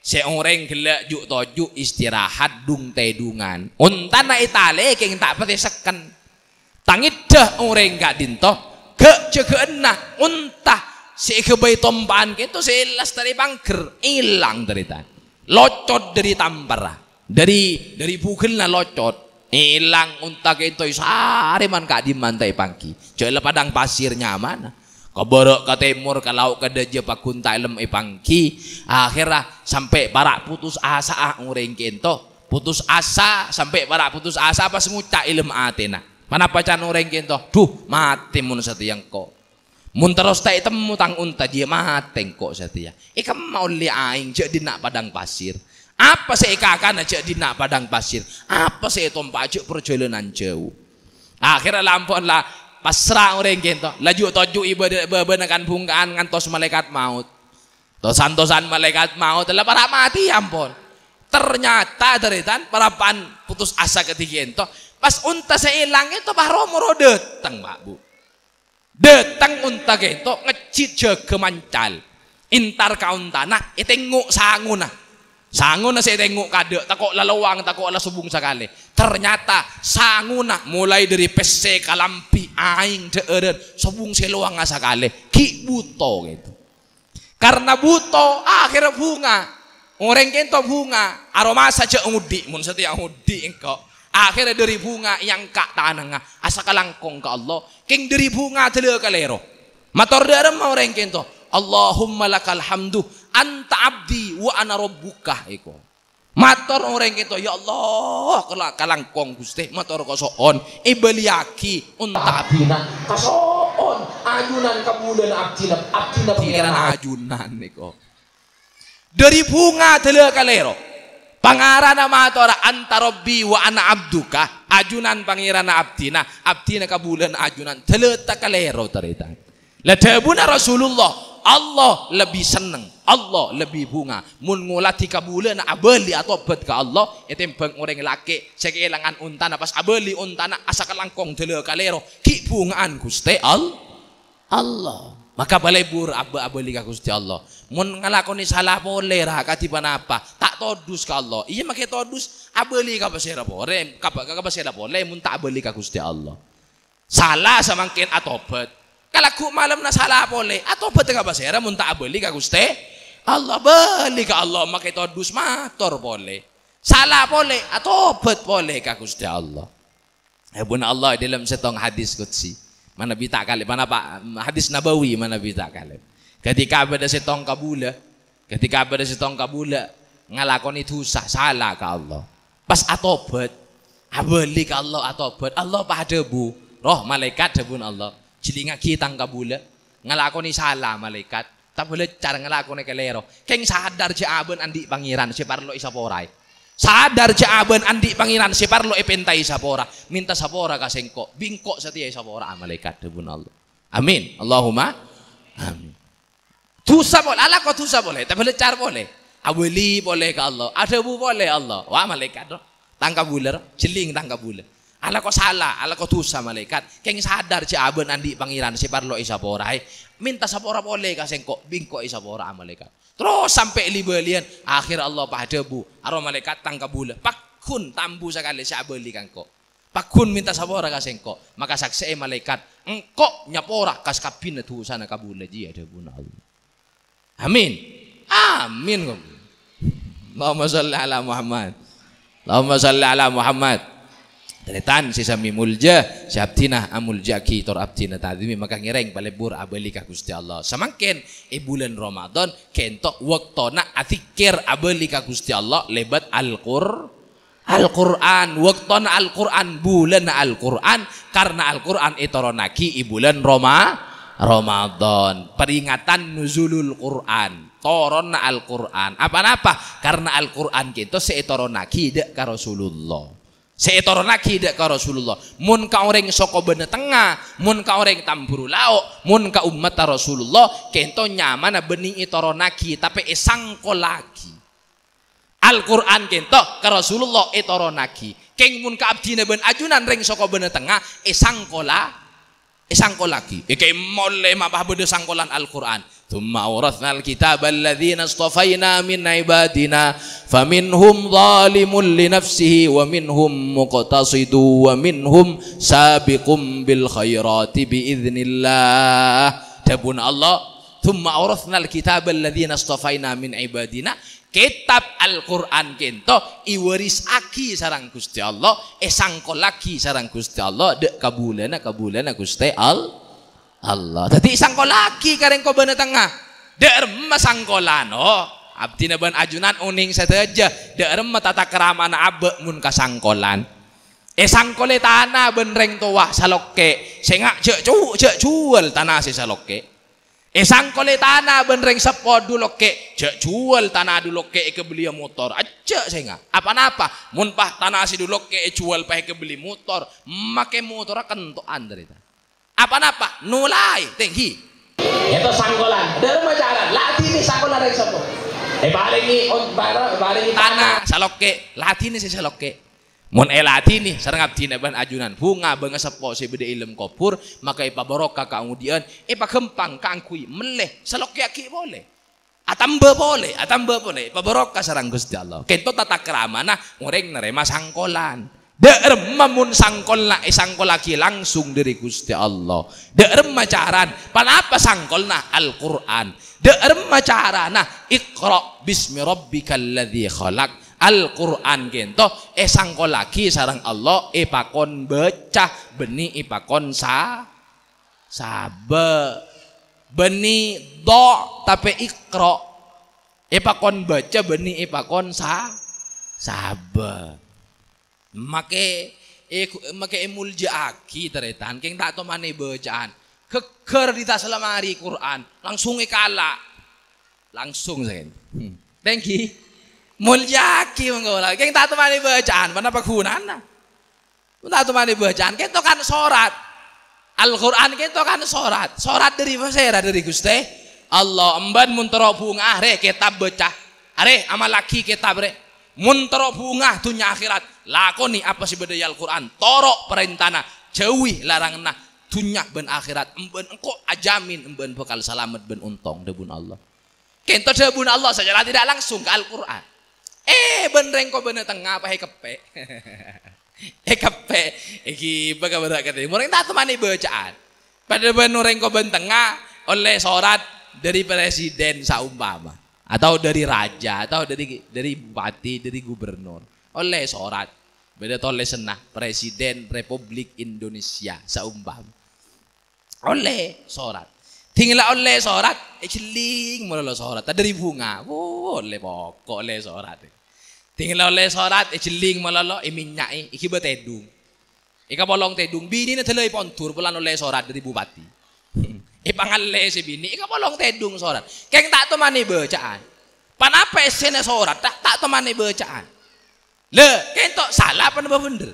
sè orèng ghellâ' ju'-toju' istirahat dung-tèdungan. Ontana ètalè'è kèng ta' patè sekken. Tangèdhâ orèng ka'dinto, ghâ'-jâghâ'ânna onta sè èghâbây tompa'an ka'ento sè èlas tarè pangghâr, èlang tarètan. Locot dhâri tamparra, dhâri, dhâri bugellâ locot. Èlang onta ka'ento èsarè man ka'dimma ta' èpangghi. Jhâ' la padang pasir nyamana. Ka bârâ', ka tèmor, ka lao', ka dâjâ paggun ta' èlem èpangghi. Akhèrra sampè' para' putus asa'a orèng ka'ento. Putus asa, sampè' para' putus asa pas ngoca' è lem atèna. Ponapa can orèng ka'ento? "Dhu, matè mon satèya engko'. Mon terros ta' ètemmo tang onta jiyâ, matè engko' satèya. È kemma ollè aèng jhâ' dinna' padang pasir? Apa sè èkakana jhâ' dinna' padang pasir? Apa sè ètompa'a jhâ' parjhâlânan jhâu?" Akhèrra la ampon la pasra orèng ka'ento. La ju'-toju' è bâdâ-, bâbâna kan-bhungka'an ngantos malaèkat maot. Tos-antosan malaèkat maot la para' matè ampon. Ternyata, tarètan, parappa'na putus asa kadhi ka'ento. Pas onta sè èlang ka'ento pas ro-moro dâteng, Pak, Bu. Dâteng onta ka'ento ngejjhit jâgâ mancal. Entar ka ontana, ètengngo' sangona. Sangona sè ètengngo' kadâ', tako' la lowang, tako' la sobung sakalè. Ternyata sangona molaè dhâri pèssè, kalambhi, aèng, dhâ'ârân, sobung sè lowangnga sakalè. Ghi' buto ka'ento. Karna buto, akhèrra bhunga. Orèng ka'ento bhunga, aromasa jhâ' ngodhi', mon satèya ngodhi' engko'. Akhèrra dhâri bhunga èangka' tanangnga, asakalangkong ka Allah. Kèng dhâri bhunga dâlâ kalèro. Mator dhâ' remma orèng ka'ento, "Allahumma lakal hamdu, anta abdi wa ana rabbuka," èko. Mator orèng ka'ento, "Ya Allah, kala-, kalangkong, Ghustè, mator kaso'on, èbâliyaghi onta abdhina. Kaso'on, ajunan kabulâna abdhina, abdhina Pangèran ajunan nèko." Dhâri bhunga dâlâ kalèro. Pangarana matora, "Anta Rabbi wa ana abduka," ajunan Pangèranna abdhina, abdhina kabulâna ajunan, dâlâ ta' kalèro, tarètan. La dhâbuna Rasulullah, Allah lebbi senneng, Allah lebbi bhunga mon ngoladhi kabulâna abâli atobhât ka Allah ètèmbhâng orèng lakè' sè kaèlangan ontana pas abâli ontana asakalangkong dâlâ kalèro, ghi' bhunga'an Ghustè All-, Allah. Maka palebur abâ-, abâli ka Ghustè Allah. Mon ngalakonè sala polè, ra, kadhi ponapa, ta' todus ka Allah. Iyâ, makè todus, abâli ka pasèra polè, ka, ka, ka pasèra polè mon ta' abâli ka Ghustè Allah. Sala samangkèn atobhât. Kalagghu' malemma sala polè, atobhât ka pasèra mon ta' abâli ka Ghustè Allah? Bâli ka Allah, makè todus mator polè. Sala polè, atobhât polè ka Ghustè Allah. Dhâbuna Allah è dâlem sèttong hadis qudsi. Manabi ta' kalèp, manapa hadis nabawi manabi ta' kalèp. Ghâtèka bâdâ sèttong kabulâ, ghâtèka bâdâ sèttong kabulâ ngalakonè dhusa, sala ka Allah. Pas atobhât, abâli ka Allah atobhât, Allah pas adhâbu, "Roh, malaèkat," dhâbuna Allah, "jhilingaghi tang kabulâ." Ngalakonè sala malaèkat, tabâlâccar ngalakonè kalèro. Kèng sadar jhâ' abâ'na andi' Pangèran sè parlo èsaporaè. Sadar jhâ' abâ'na andi' Pangèran sè parlo èpèntaè sapora. Mènta sapora ka sèngko', bi' engko' satèya èsapora'a malaèkat, dhâbuna Allah. Amin. Allahumma amin. Dhusa polè, alako dhusa polè, tabâlâccar polè. Abâli polè ka Allah, adhâbu polè Allah. Wah, malaèkat, roh. Tang kabulâ, roh. Jhelling tang kabulâ. Alako sala, alako dhusa, malaèkat. Kèng sadar jhâ' abâ'na andi' Pangèran sè parlo èsaporaè. Mènta sapora polè ka sèngko', bi' engko' èsapora'a malaèkat. Terros sampè' li-bâliyân, akhèr Allah pas adhâbu, "Aro malaèkat tang kabulâ, pagghun tambu sakalè sè abâli ka engko'. Pagghun mènta sapora ka sèngko', maka saksè'è malaèkat, engko' nyapora ka sakabbhiyânna dhusana kabulâ jiyâ," dhâbuna Allah. Amin. Amin. Allahumma shalli ala Muhammad. Allahumma shalli ala Muhammad. Tarètan sè samè molja, sè abdhina amolja'aghi tor abdhina ta'dhimi, maka ngèrèng palebur abâli ka Ghustè Allah. Samangkèn è bulân Ramadan, kènto' bâktona adzikkèr abâli ka Ghustè Allah lèbât Al-Qur-, Al-Qur'an, bâktona Al-Qur'an, bulânna Al-Qur'an, karna Al-Qur'an ètoronnaghi è bulân Roma-, Ramadan. Peringatan Nuzulul Qur'an, toronna Al-Qur'an. Apa-napa? Karna Al-Qur'an kènto sè ètoronnaghi dâ' ka Rasulullah. Sè ètoronnaghi dâ' ka Rasulullah. Mon ka orèng soko bânnè tengnga, mon ka orèng tamburu lao', mon ka ommatta Rasulullah, kènto nyamana bânnè ètoronnaghi, tapè èsangkollaghi. Al-Qur'an kènto ka Rasulullah ètoronnaghi. Kèng mon ka abdhina bân ajunan rèng soko bâna tengnga, èsangkola-, èsangkollaghi. Èkè molaè ma' pas bâdâ sangkolan Al-Qur'an. "Tsumma awrathnal kitabal ladzina istafaina min ibadina, faminhum zalimun li nafsihi, wa minhum muqtasidu, wa minhum sabiqum bil khairati bi idznillah." Dhâbuna Allah, "Tsumma awrathnal kitabal ladzina istafaina min ibadina." Kètab Al-Qur'an kènto èwarisaghi sareng Ghustè Allah, èsangkollaghi sareng Ghustè Allah, dâ' kabulâna-kabulâna Ghustè Al-, Allah. Dhâddhi èsangkollaghi ka rèng kobâna tengnga. Dâ' remma sangkolan, oh. Abdhina bân ajunan onèng sadhâjâ. Dâ' remma tata kramana abâ' mon kasangkolan. Èsangkolè tana bân rèng towa salokkè'. Sènga' jhâ' cu-, jhâ' juwâl tana sè salokkè'. Èsangkolè tana bân rèng seppo du lokkè', jhâ' juwâl tana du lokkè' èkabelliyâ motor. Ajjhâ' sènga'. Apa-napa, mon pas tana sè du lokkè' èjuwâl pas èkabelli motor, makè motorra kènto'an tarètan. Apa-napa, nolaè, tèngghi. Itu sangkolan. Dâ' remma cara, ladhinè sangkolan rèng seppo. Èparèngè on-, bara-, parèngè tana salokkè', ladhinè sè salokkè'. Mon èladhinè sareng abdhina bân ajunan, bhunga bângaseppo sè bâdâ è dâlem kobhur, maka èpabarokah kaangghudi'ân, èpaghâmpang kaangghuy mellè, salokkè'aghi polè. Atamba polè, atamba polè, èpabarokah sareng Ghustè Allah. Kènto tata kramana orèng narèma sangkolan. Dâ' remma mon sangkolna èsangkollaghi langsung dâri Ghustè Allah. Dâ' remma carana, ponapa sangkolna? Al-Qur'an. Dâ' remma carana? "Iqra' bismi rabbikal ladzi khalaq." Al-Qur'an kènto èsangkollaghi sareng Allah, èpakon bâca, bânnè èpakon sa-, sabâ. Bânnè do, tapè iqra'. Èpakon bâca, bânnè èpakon sa-, sabâ. Makè, è-, makè èmoljâ'aghi, tarètan. Kèng ta' tomanè bâca'an. Ghâgghâr dâri attas lemari Qur'an, langsung èkala'. Langsung, sèn. Hmm. Tèngghi. Moljâ'aghi mangkana. Kèng ta' tomanè bâca'an, ponapa ghunana? Ta' tomanè bâca'an, kènto kan sorat. Al-Qur'an kènto kan sorat. Sorat dâri pasèra? Dâri Ghustè Allah. Emban mon terro bhunga, arè kètab bâca. Arè amallaghi kètab, rè. Mon terro bhunga dhunnya akhèrat, lakonè apa sè bâdâ è Al-Qur'an. Toro' parèntana, jhâuwi laranganna. Dhunnya bân akhèrat, emban engko' ajhâmin emban bhâkal salamet bân ontong, dhâbuna Allah. Kènto dhâbuna Allah sacara tidak langsung ka Al-Qur'an. Eh, bân rèng kobâna tengnga pas èkeppè'. Èkeppè', èghibâ ka bârâ' ka tèmor, ta' tomanè bâca'an. Padâ bân orèng kobân tengnga ollè sorat dâri presiden saumpama, atau dâri raja, atau dâri, dâri bupati, dâri gubernur. Ollè sorat. Bâdâ tolèsanna, Presiden Republik Indonesia, saumpama. Ollè sorat. Ding la ollè sorat, èjhelling malolo sorat. Tadâri bhunga. Wuh, ollè poko' ollè sorat. Ding la ollè sorat, èjhelling malolo, èminya'è, èghibâ tèdung. Èkapolong tèdung, binèna dâlâ è pondur, polana ollè sorat dâri bupati. Èpangallè sè binè', èkapolong tèdung sorat. Kèng ta' tomanè bâca'an. Ponapa èssèna sorat, ta', ta' tomanè bâca'an. Lè, kènto sala ponapa bhender?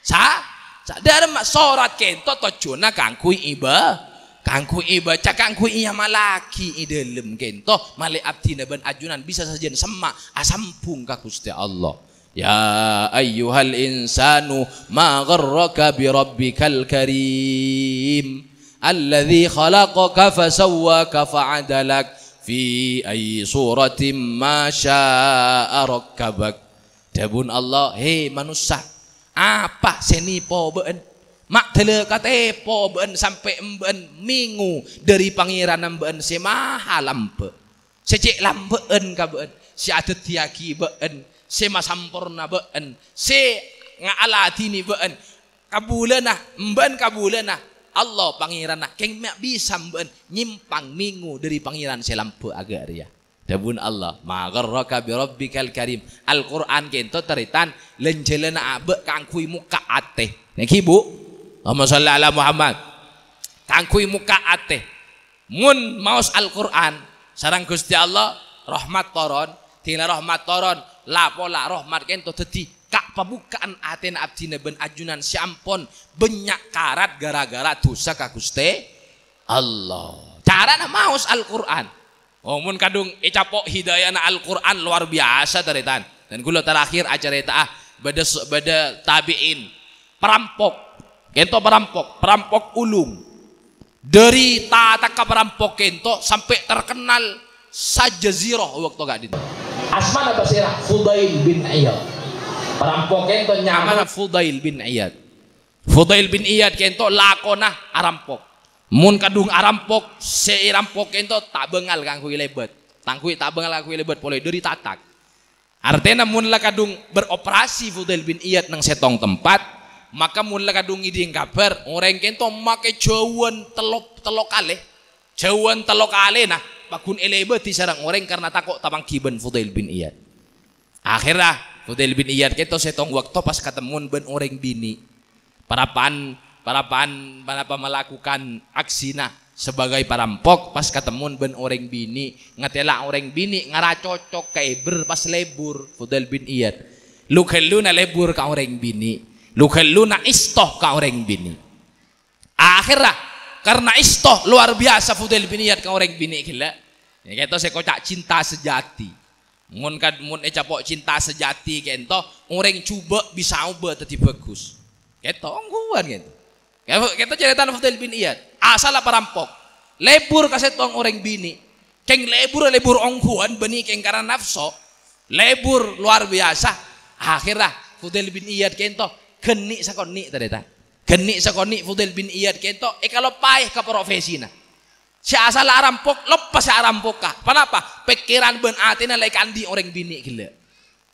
Sa-, sa-, dâremma sorat kènto tojjhuwânna kaangghuy iba-, kaangghuy èbâca, kaangghuy èamallaghi è dâlem kènto, malè abdhina bân ajunan bisa sajân semma' asambhung ka Ghustè Allah. "Ya ayyuhal insanu ma gharraka bi rabbikal karim, alladzi khalaqaka fasawwaka fa'adalak, fi ayyi suratin ma sya'a rakkabak." Dhâbuna Allah, "He manossa, apa sè nèpo bâ'ân? Ma' dâlâ katèpo bâ'ân sampè' bâ'ân mèngo dâri Pangèranna bâ'ân sè maha lambâ', sè cè' lambâ'ân ka bâ'ân, sè adhâddhiyâghi bâ'ân, sè masamporna bâ'ân, sè ngaaladhinè bâ'ân, kabulâna, bâ'ân kabulâna Allah Pangèranna, kèng ma' bisa bâ'ân nyèmpang mèngo dâri Pangèran sè lambâ' aghâ' rèya." Dhâbuna Allah, "Ma gharraka bi rabbikal karim." Al-Qur'an kènto tarètan lan-jhâlânna abâ' kaangghuy mokka' atè. Nèki, Bu? Allahumma shalli ala Muhammad. Kaangghuy mokka' atè. Mon maos Al-Qur'an sareng Ghustè Allah, rahmat toron, dina rahmat toron, la-pola rahmat kènto dhâddhi ka' pabukka'an atèna abdhina bân ajunan sè ampon bânnya' karat ghârâ-ghârâ dhusa ka Ghustè Allah. Carana maos Al-Qur'an. Oh, mon kadhung ècapo' hidayana Al-Qur'an lowar biyasa, tarètan. Dan kaulâ terakhir acarèta'a Bâdâ s-, bâdâ tabi'in. Parampok. Kento parampok. Parampok ulung. Dâri tatakka parampok kento sampè' terkenal sajazirah bâkto ka'dinto. Asmana pasèra? Fudail bin Iyad. Parampok kento nyamana Fudail bin Iyad. Fudail bin Iyad kento lakona arampok. Mon kadhung arampok, sè èrampok kento ta' bângal kaangghuy lèbât. Kaangghuy ta' bângal kaangghuy lèbât polè dâri tatak. Artèna mon la kadhung beroperasi Fudail bin Iyad neng sèttong tempat, maka mon la kadhung ngèdhing kabhâr, orèng kento makè jhâuwân tello, tello kalè. Jhâuwân tello kalèna, paggun èlèbâdhi sareng orèng karna tako' tapangghi bân Fudail bin Iyad. Akhèrra, Fudail bin Iyad kento sèttong bâkto pas katemmo bân orèng binè'. Parappa'na, parappa'na, parappa'na malakukan aksina sebagai parampok, pas katemmo bân orèng binè', ngatèla' orèng binè', ngara cocok ka èbher pas lebur, Fudail bin Iyad. Lu-ghâlluna lebur ka orèng binè', lu-ghâlluna èsto ka orèng binè'. Akhèrra, karna èsto luar biasa Fudail bin Iyad ka orèng binè' ghellâ'. Ya, kento sè koca' cinta sejati. Mon kad-, mon ècapo' cinta sejati kento, orèng jhubâ' bisa obâ dhâddhi bhâghus. Kento, ongghuwân kento. Kento, kento caretana Fudail bin Iyad. Asalla parampok. Lebur ka sèttong orèng binè'. Kèng lebur, lebur ongghuwân bânnè kèng karana nafso. Lebur luar biasa. Akhèrra Fudail bin Iyad kento ghânnè' sakonè' tarètan. Ghânnè' sakonè' Fudail bin Iyad kento èkaloppaè ka profesina. Sè asalla arampok, loppa sè arampoka. Ponapa? Pèkkèran bân atèna la èkaandi' orèng binè' ghellâ'.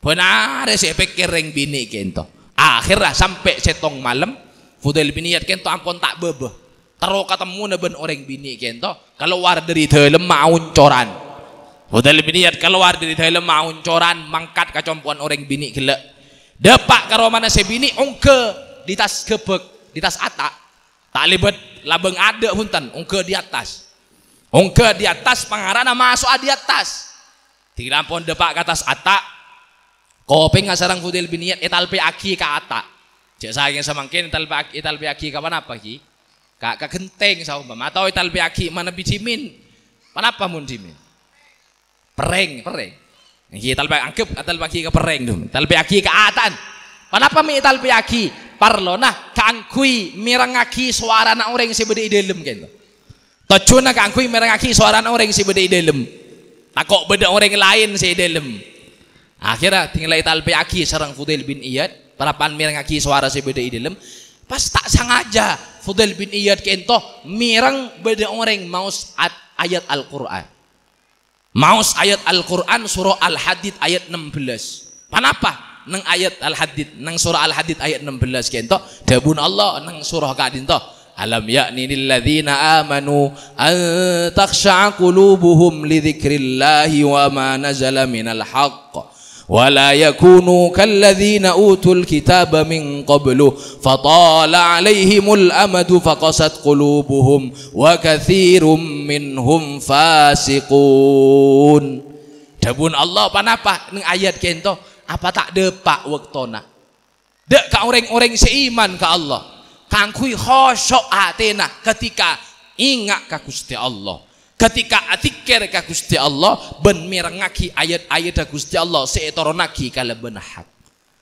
Bân arè sè èpèkkèr rèng binè' kento. Akhèrra sampè' sèttong malem, Fudail bin Iyad kento ampon ta' bâbâ. Terro katemmo bân orèng binè' kento, kalowar dâri dâlemma aoncoran. Fudail bin Iyad kalowar dâri dâlemma aoncoran, mangkat ka compo'na orèng binè' ghellâ'. Dâpa' ka romana sè binè', ongghâ di attas ghâbâk, di attas ata'. Ta' lèbât labâng adâ', bhunten, ongghâ di attas. Ongghâ di attas, pangarana maso'a di attas. Dhing ampon dâpa' ka attas ata', kopèngnga sareng Fudail bin Iyad ètalpèyaghi ka ata'. Jhâ' sakèng samangkèn ètalpèyag-, ètalpèyaghi ka ponapa, ghi? Ka, ka ghentèng saompama, atau ètalpèyaghi manabi dhimèn. Ponapa mon dhimèn? Perrèng, perrèng. Ngghi, talpè-, anggep talpèyaghi ka perrèng, dhu. Talpèyaghi ka ata'an. Ponapa mè' ètalpèyaghi? Parlona kaangghuy mèrengngaghi sowarana orèng sè bâdâ è dâlem, kènto. Tojjhuna kaangghuy mèrengngaghi sowarana orèng sè bâdâ è dâlem. Tako' bâdâ orèng laèn sè è dâlem. Akhèrra dhing la ètalpèyaghi sareng Fudail bin Iyad, parappa'na mèrengngaghi sowara sè bâdâ è dâlem. Pas ta' sangaja Fudail bin Iyad kènto mèreng bâdâ orèng maos at-, ayat Al-Qur'an. Maos ayat Al-Qur'an, surah Al-Hadid ayat ennem belas. Ponapa neng ayat Al-Hadid, neng surah Al-Hadid ayat ennem belas kènto? Dhâbuna Allah neng surah ka'dinto, "Alam ya'ni lilladzina amanu an takhsha'a qulubuhum li dzikrillahi wa ma nazala minal haqq." Wa la yakunu kalladzina utul kitaba min qablu fatala alaihimul amadu faqasat qulubuhum wa katsirum minhum fasiqun. Dhâbuna Allah, ponapa neng ayat kènto? Apa ta' dâpa' bâktona? Dâ' ka orèng-orèng sè iman ka Allah, kaangghuy khusyu' atèna ketika enga' ka Ghustè Allah, ketika adzikkèr ka Ghustè Allah, bân mèrengngaghi ayat-ayatta Ghustè Allah sè ètoronnaghi kalabân hak.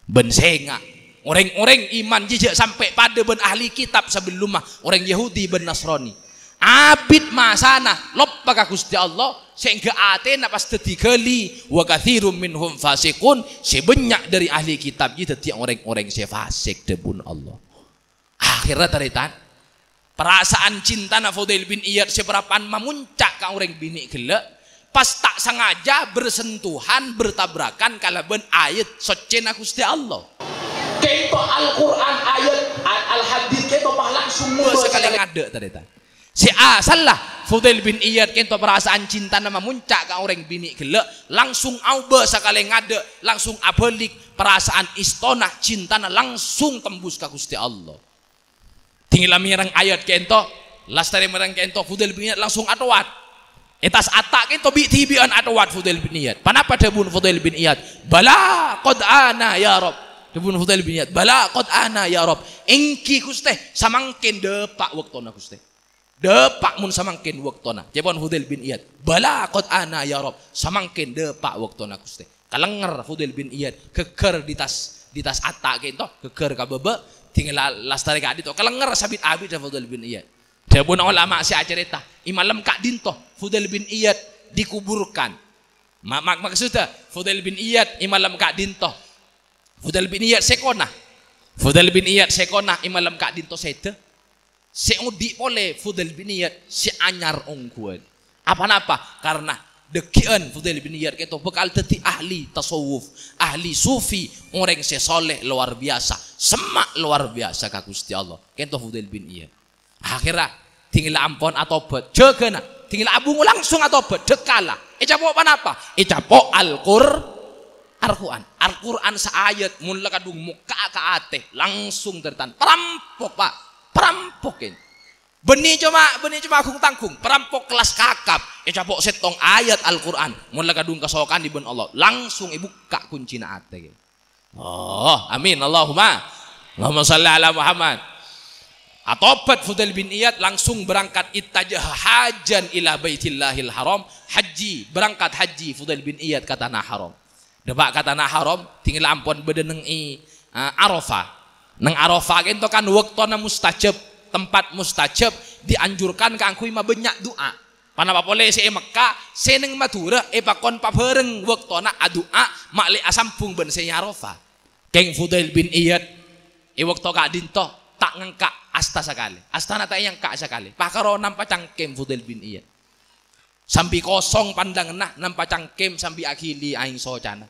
Bân sènga', orèng-orèng iman jiyâ jhâ' sampè' padâ bân ahli kitab sabellumma, orèng Yahudi bân Nasrani. Abit masana loppa ka Ghustè Allah, sehingga atèna pas dhâddhi ghâli, "Wa katsirum minhum fasiqun," sè bânnya' dâri ahli kitab jiyâ dhâddhiyâ orèng-orèng sè fasik, dhâbuna Allah. Akhèrra, tarètan, parasaan cintana Fudail bin Iyad sè parappa'na mamunca' ka orèng binè' ghellâ', pas ta' sangaja bersentuhan, bertabrakan kalabân ayat soccèna Ghustè Allah. Kènto Al-Qur'an, ayat Al-Hadid kènto pas langsung ngobâ sakalè ngadâ', tarètan. Sè asalla Fudail bin Iyad kènto parasaan cintana mamunca' ka orèng binè' ghellâ', langsung aobâ sakalè ngadâ', langsung abâlik parasaan èstona cintana langsung tembus ka Ghustè Allah. Dhing la mèreng ayat kènto, lastarè mèreng kènto, Fudail bin Iyad langsung atowat. È attas ata' kènto bi'-dhibi'ân atowat Fudail bin Iyad. Ponapa dhâbuna Fudail bin Iyad? "Bala qad ana ya Rabb." Dhâbuna Fudail bin Iyad, "Bala qad ana ya Rabb." Èngghi, Ghustè, samangkèn dâpa' bâktona, Ghustè. Dâpa' mon samangkèn bâktona. Ca'èpon Fudail bin Iyad, "Bala qad ana ya Rabb." Samangkèn dâpa' bâktona, Ghustè. Kalènger Fudail bin Iyad, ghâgghâr di attas Di attas atta' ka'dinto, ghâggâr ka bâbâ, dingghâl lastarè ka'dinto, kalènger sabit-abit dhâ Fudail bin Iyad. Dhâbuna ulama sè acarèta, è malem ka'dinto, Fudail bin Iyad dikuburkan. Ma-, mak-, maksudda, Fudail bin Iyad è malem ka'dinto. Fudail bin Iyad sè kona. Fudail bin Iyad sè kona è malem ka'dinto sèdhâ. Sè odi' polè Fudail bin Iyad sè anyar ongghuwân. Apa-napa? Karna dhâggi'ân Fudail bin Iyad kèto bhâkal dhâddhi ahli tasawuf, ahli sufi, orèng sè soleh luar biasa, semma' luar biasa ka Ghustè Allah. Kèto Fudail bin Iyad. Akhèrra, dingghâl ampon atobhât, jâgâna, dingghâl abungo langsung atobhât, dhâkkala. Ècapo' ponapa? Ècapo' Al-Qur-, Al-Qur'an. Al-Qur'an saayat, mon la kadhung mokka'a ka atè, langsung tarètan. Parampok, Pak. Parampok, kèn. Bânnè coma, bânnè coma ghung-tangghung. Parampok kellas kakap. Ècapo' sèttong ayat Al-Qur'an. Mon la kadhung kasokanè bân Allah. Langsung èbukka' koncina atè, kèn. Oh, amin. Allahumma. Allahumma shalli ala Muhammad. Atobhât Fudail bin Iyad langsung berangkat ittajaha hajjan ila Baitillahil Haram. Haji, berangkat haji Fudail bin Iyad ka Tanah Haram. Dâpa' ka Tanah Haram, dingghâl ampon bâdâ neng è, eh, Arafah. Neng Arafah kènto kan bâktona mustajab, tempat mustajab, dianjurkan kaangghuy mabânnya' du'a. Ponapa polè sè è Mekka, sè neng Madhurâ èpakon pabhâreng bâktona adu'a, ma' lè asambhung bân sè è Arafah. Kèng Fudail bin Iyad, è bâkto ka'dinto, ta' ngèngka' asta sakalè. Astana ta' èyèngka' sakalè. Pakaro nampa cangkem Fudail bin Iyad. Sambi kosong pandangnga, nampa cangkem sambi aghili aèng socana.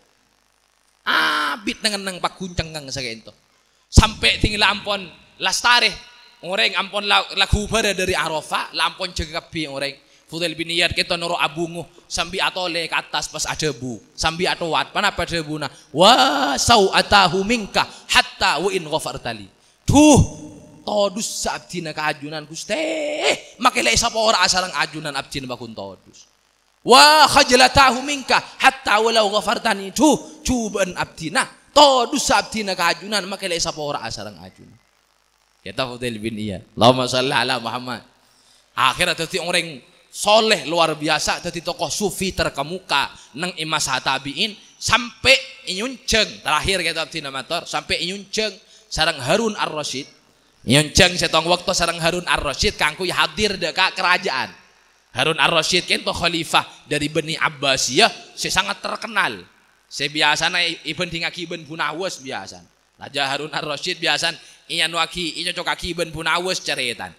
Abit neng-enneng paggun cengngeng sakènto. Sampè' dingghâl ampon lastarè, orèng ampon la-, la ghubârâ dâri Arafah, la ampon jâgâ kabbhi orèng. Fudail bin Iyad kèto noro' abungo, sambi atolè ka attas pas adhâbu, sambi atowat. Ponapa dhâbuna? "Wa sau'atahu minka hatta wa in ghafartali." Dhuh, todhusa abdhina ka ajunan, Ghustè. Makè lè èsapora'a sareng ajunan abdhina paggun todhus. "Wa khajlatahu minka hatta walau ghafartani." Dhuh, jhubâ'ân abdhina, todhusa abdhina ka ajunan, makè lè èsapora'a sareng ajunan. Kèto Fudail bin Iyad. Allahumma shalli ala Muhammad. Akhèrra dhâddhi orèng soleh luar biasa, dhâddhi tokoh sufi terkemuka neng è masa tabi'in, sampè' ènyonjhâng. Terakhir kèto abdhina mator, sampè' ènyonjhâng sareng Harun Ar-Rasyid. Ènyonjhâng sèttong bâkto sareng Harun Ar-Rasyid kaangghuy hadir dâ' ka karaja'an. Harun Ar-Rasyid kènto khalifah dâri Bani Abbasiyah sè sangat terkenal. Sè biyasana è-, èbhândhingaghi bân Bunawas biyasana. Raja Harun Ar-Rasyid biyasana èanoaghi, ècocokaghi bân Bunawas carètana.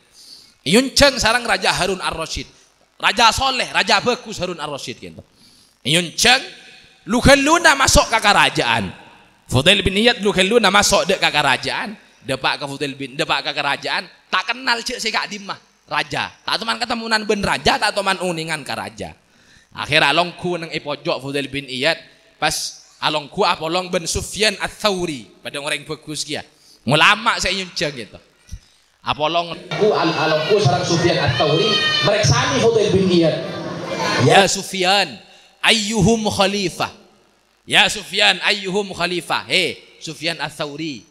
Ènyonjhâng sareng Raja Harun Ar-Rasyid. Raja soleh, raja bhâghus Harun Ar-Rasyid kènto. Ènyonjhâng, lu-ghâlluna maso' ka karaja'an. Fudail bin Iyad lu-ghâlluna maso' dâ' ka karaja'an. Dâpa' ka Fudail bin, dâpa' ka karaja'an. Ta' kennal jâ' sè ka'dimma. Raja. Ta' toman katemmonan bân raja, ta' toman onèngan ka raja. Akhèrra alongghu neng è pojok Fudail bin Iyad. Pas alongghu apolong bân Sufyan Ats-Tsauri. Padâ orèng bhâghus kèya. Ulama sè ènyonjhâng kèto. Apolong. Ku al-, alongghu sareng Sufyan Ats-Tsauri, marèksanè Fudail bin Iyad. "Ya Sufyan, ayyuhum khalifah? Ya Sufyan, ayyuhum khalifah?" He, Sufyan Ats-Tsauri.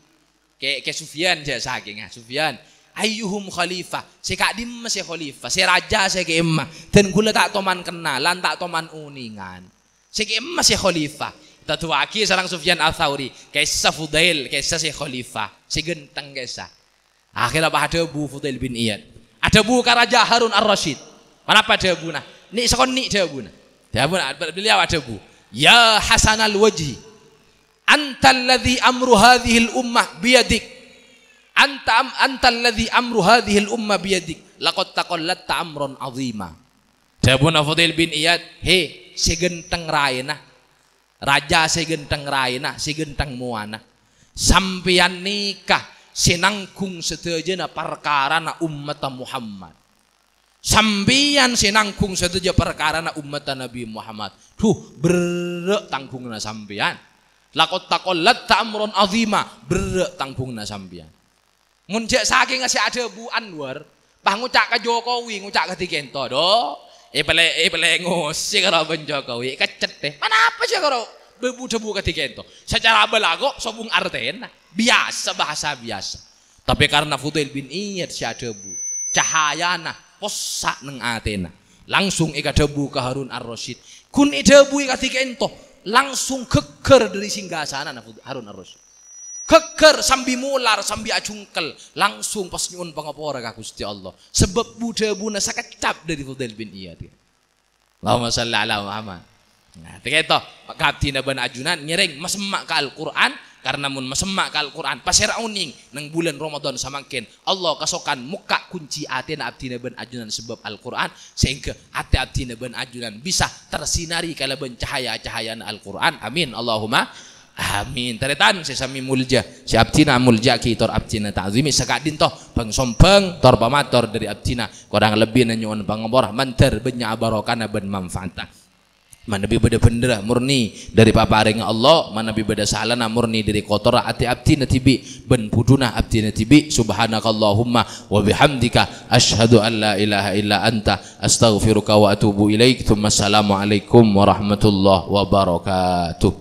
Kè, Kè Sufyan, jâ' sakènga. "Sufyan, ayyuhum khalifah? Sè ka'dimma sè khalifah? Sè raja sè kèmma? Dân ghulâ ta' toman kennalan, ta' toman onèngan. Sè kèmma sè khalifah?" Ètadhuwâ'aghi sareng Sufyan Ats-Tsauri. "Kèssa Fudail, kèssa sè khalifah. Sè ghântheng kèssa." Akhèrra pas adhâbu Fudail bin Iyad. Adhâbu ka Raja Harun Ar-Rasyid. Ponapa dhâbuna? Nè' sakonè' dhâbuna. Dhâbuna, beliau adhâbu, "Ya hasanal wajhi, antalladzi amru hadzihil ummah biyadik. Anta am-, antalladzi amru hadzihil ummah biyadik. Laqad taqallatta amran 'azhima." Dhâbuna Fudail bin Iyad, "He, sè ghântheng raèna, raja sè ghântheng raèna, sè ghântheng mowana. Sampèyan nèka sè nangghung sadhâjâna parkarana ommatta Muhammad. Sampèyan sè nangghung sadhâjâ parkarana ommatta Nabbhi Muhammad. Dhuh, berrâ' tangghunganna sampèyan. Laqad taqallatta amran 'azhima, berrâ' tangghunganna sampèyan." Mon jâ' sakènga sè adhâbu Anwar, pas ngoca' ka Jokowi, ngoca' kadhi kènto, "Do, èpèlè-, èpèlèngosè karo bân Jokowi, èkècèt, eh. Ponapa sè karo bâbu-, dhâbu kadhi kènto?" Sacara bâlâgho, sobung artèna. Biyasa, bahasa biyasa. Tapè karna Fudail bin Iyad sè adhâbu, cahayana possa' neng atèna. Langsung èkadhâbu ka Harun Ar-Rasyid. Ghun èdhâbuwi kadhi kènto, langsung ghâggâr dâri singgasanana Fud-, Harun Ar-Rasyid. Ghâggâr sambi molar, sambi ajungkel, langsung pas nyo'on pangapora ka Ghustè Allah. Sabâb bu-dhâbuna sakeccap dhâri Fudail bin Iyad. Allahumma shalli ala Muhammad. Nah, tèkèto, maka abdhina bân ajunan ngèrèng masemma' ka Al-Qur'an, karna mon masemma' ka Al-Qur'an, pasèra onèng neng bulân Ramadan samangkèn, Allah kasokan mokka' kunci atèna abdhina bân ajunan sabâb Al-Qur'an, sehingga atè abdhina bân ajunan bisa tersinari kalabân cahaya-cahayana Al-Qur'an. Amin. Allahumma amin. Tarètan sè samè molja, sè abdhina amolja'aghi tor abdhina ta'zimi, saka'dinto bhâng-sombhâng tor pamator dhâri abdhina, korang lebbina nyo'on pangapora, mandhâr bânnya' barokana bân manfaatta. Manabi bâdâ bhendherra murni dhâri paparèngnga Allah, manabi bâdâ salana murni dhâri kotorra atè abdhina dhibi' bân budhuna abdhina dhibi'. Subhanakallahumma wa bihamdika, asyhadu an la ilaha illa anta, astaghfiruka wa atubu ilaik. Tsumma assalamualaikum warahmatullahi wabarakatuh.